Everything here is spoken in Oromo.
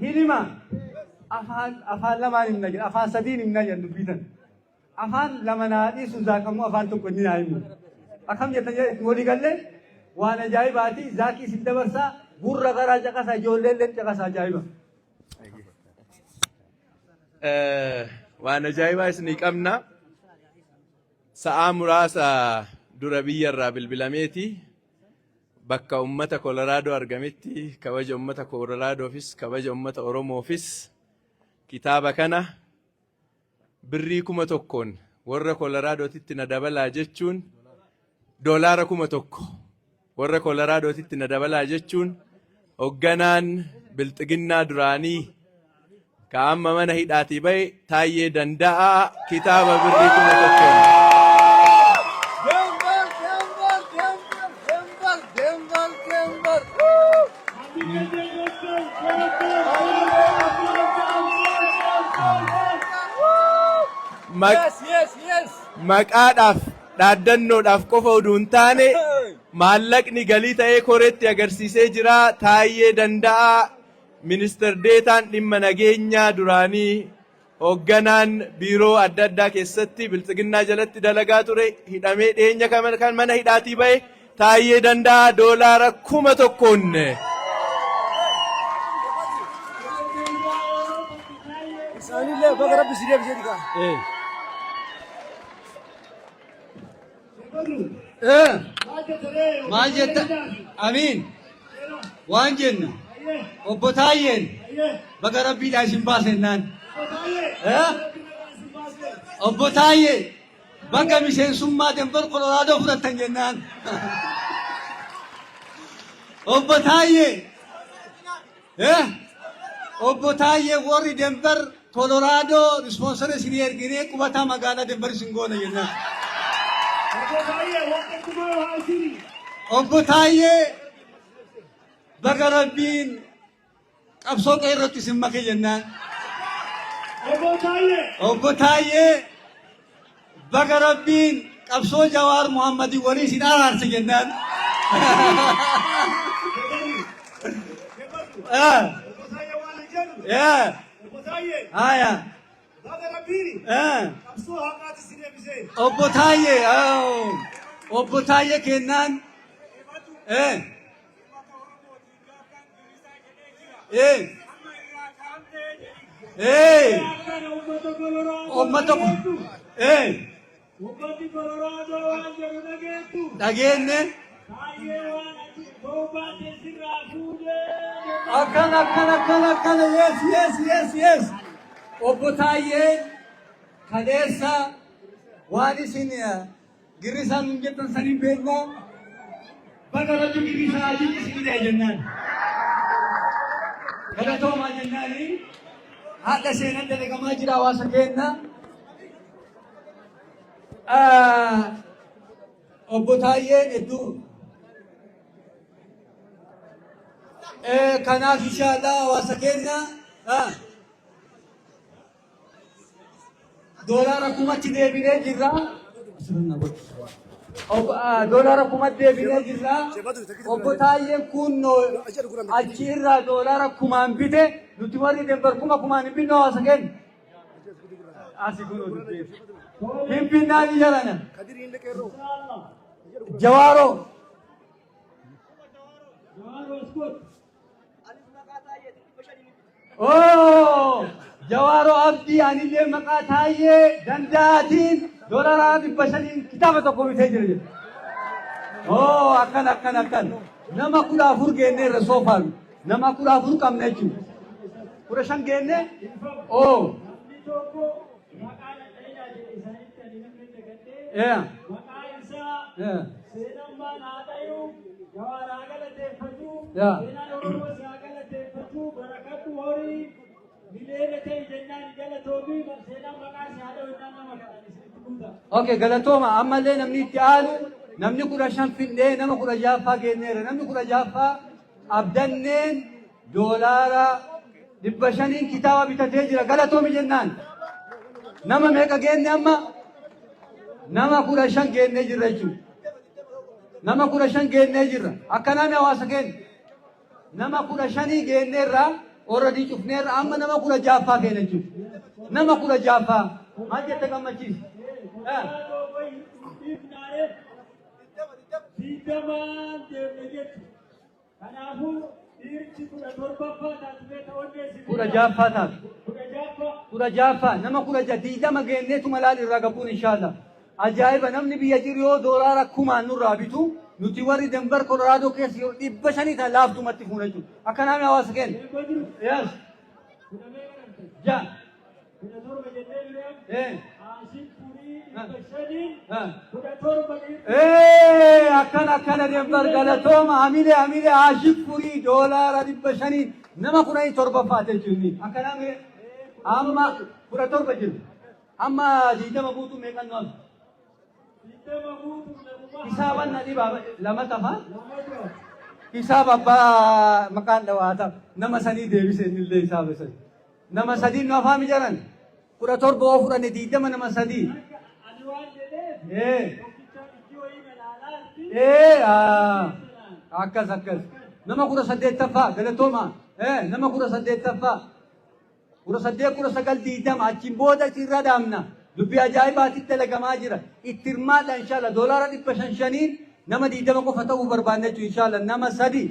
Hin hima. Afaan afaan lamaan himna jedha. Afaan sadiin himna jedhan dubbii tana. Afaan lama naa dhiisu Zaak ammoo afaan tokko inni naa himu. Akkam jettan jedhe itti walii gallee waan ajaa'ibaati. Zaakii isin dabarsaa gurra garaa caqasaa ijoollee illee caqasaa ajaa'iba. Waan ajaa'ibaa isinii qabna. Sa'aa muraasa dura biyya irraa bilbilameeti. Bakka ummata Kolaraadoo argametti kabaja ummata Koloraadoofis kabaja ummata Oromoofis kitaaba kana birrii 1000n warra Kolaraadootitti na dabalaa jechuun doolaara 1000 warra Kolaraadootitti na dabalaa jechuun hogganaan bilxiginnaa duraanii ka amma mana hidhaatii bahe Taayyee Danda'aa kitaaba birrii 1000n. Denver, Denver, Denver, Denver, Denver, Denver. Yes, yes, yes. Maqaadhaaf dhaaddannoodhaaf qofa oduu hin taane maallaqni galii ta'ee koreetti agarsiisee jira. Taayyee Danda'aa Minister Deetaan Dhimma Nageenyaa duraanii hoogganaan biiroo adda addaa keessatti Biltsiginnaa jalatti dalagaa ture hidhamee dhiyeenya kan mana hidhaatii bahe Taayyee Danda'aa doolaara 1000n. Isaanillee baga rabbi si deebisee dhiqaa. Maal jetta? Amiin. Waan jennu. Obbo Taayyeen baga rabbiidhaa isin baase jennaan. Obbo Taayyee baga miseensummaa Denver Koloraadoo fudhattan jennaan. Obbo Taayyee Obbo Taayyee warri Denver Koloraadoo ispoonsara isinii erginee qubataa magaalaa Denver isin goona jennaan. Obbo Taayyee baga rabbiin qabsoo qeerrootti isin make jennaan. Obbo Taayyee Baga Rabbiin qabsoo Jawaar Muhammadin walii isin araarse jennaan. Haya. Obbo Taayyee Obbo Taayyee kennaan. Ee. Ee. Uummata ee. Dhageenne. Akkana akkana akkana akkana yes yes yes yes. Obbo Taayyee kaleessa waan isin Girrisaa nun jettan saniin beekna. Baga rabbi girrisaa ajitti isin hidhe jennaan. Galatoomaa jennaani. Haadha seenan dalagamaa jira hawaasa keenna. Obbo Taayyeen hedduu. Kanaaf inshaallah hawaasa keenna. Doolaara kumatti deebinee jirra. Doolaara kumatti deebinee jirra. Obbo Taayyeen kun achi irraa doolaara kumaan bite nuti warri Denver kuma kumaan hin binnu hawaasa keenya. Asi kun dubbii. Hin binnaa ni jalana. Jawaaroo. Oo! Jawaaroo Abdii anillee maqaa Taayyee Danda'aatiin doolaraa 500n kitaaba tokko bitee jira jedhe. Oo akkan akkan akkan. Nama 14 geennee irra soofaan nama 14 qabna jechuudha. 15 geenne oo. Maqaa dhadhainaa jedhe isaanitti ani namni dagadhee maqaa isaa seenaan maan haa dhayu Jawaar haa galateeffatu seenaan Oromoos haa galateeffatu barakadhu horii miliyoona ta'e jennaan galatoomi seenaan maqaa si haa dhayu jennaan nama kanaan isinitti guuta. Okay, galatooma. Ammallee namni itti aanu namni 15 fidnee nama 16ffaa geenneerra. Namni 16ffaa abdanneen doolaara 500n kitaaba bitatee jira. Galatoomi jennaan. Nama meeqa geenne amma? Nama 15 geennee jirra jechuudha. Nama 15 geennee jirra. Akkanaami hawaasa keenya. Nama 15 geenneerra. Already cufneerra amma nama 16ffaa keenya jechuudha. Nama 16ffaa. Maal jette Gammachiis? 20n deemne jechu. Kanaafuu dhiirchi 17ffaa taatee ta'onneessi. 16ffaa taatu. 16ffaa. 16ffaa nama 16 20 geenneetuma laal irraa gabbuun inshaalla. Ajaa'iba, namni biyya jiru yoo doolaara kumaan nurraa bitu, nuti warri Denver Colorado keessa yeroo 500 tan laaftumatti fuuna jechuudha. Akkanaami hawaasa keenya. Yes. Ja. 17 jennee biree. Haashim Furii 500n 17 dhiirri. Ee, akkana akkana Denver, galatooma. Hamilee hamilee. Haashim Furii doolaara 500n nama 17ffaa jechuudha. Akkanaami amma 17 jiru. Amma 20 guutuu meeqan nu hafe? 20 guutuu namummaa. Hisaaban na dhibaa, lama tafa. Lamatu. Hisaaba abbaa maqaan dhawaata nama sanii deebise innillee hisaaba sanii. Nama sadii nu afaami jaran. 17 oo fudhanne 20 nama sadii. Ani waan jedheef tokkicha ijji wayii na laalaatti. Ee, akkas akkas. Nama 18ffaa, galatooma. Nama 18ffaa. 18, 19, 20 achiin booda isirra dhaabna. Dubbii ajaa'ibaatitti dalagamaa jira. Itti hirmaadha inshaalla. Doolaara 500 shaniin nama 20 qofa ta'uu barbaanna jechuudha inshaalla. Nama sadi.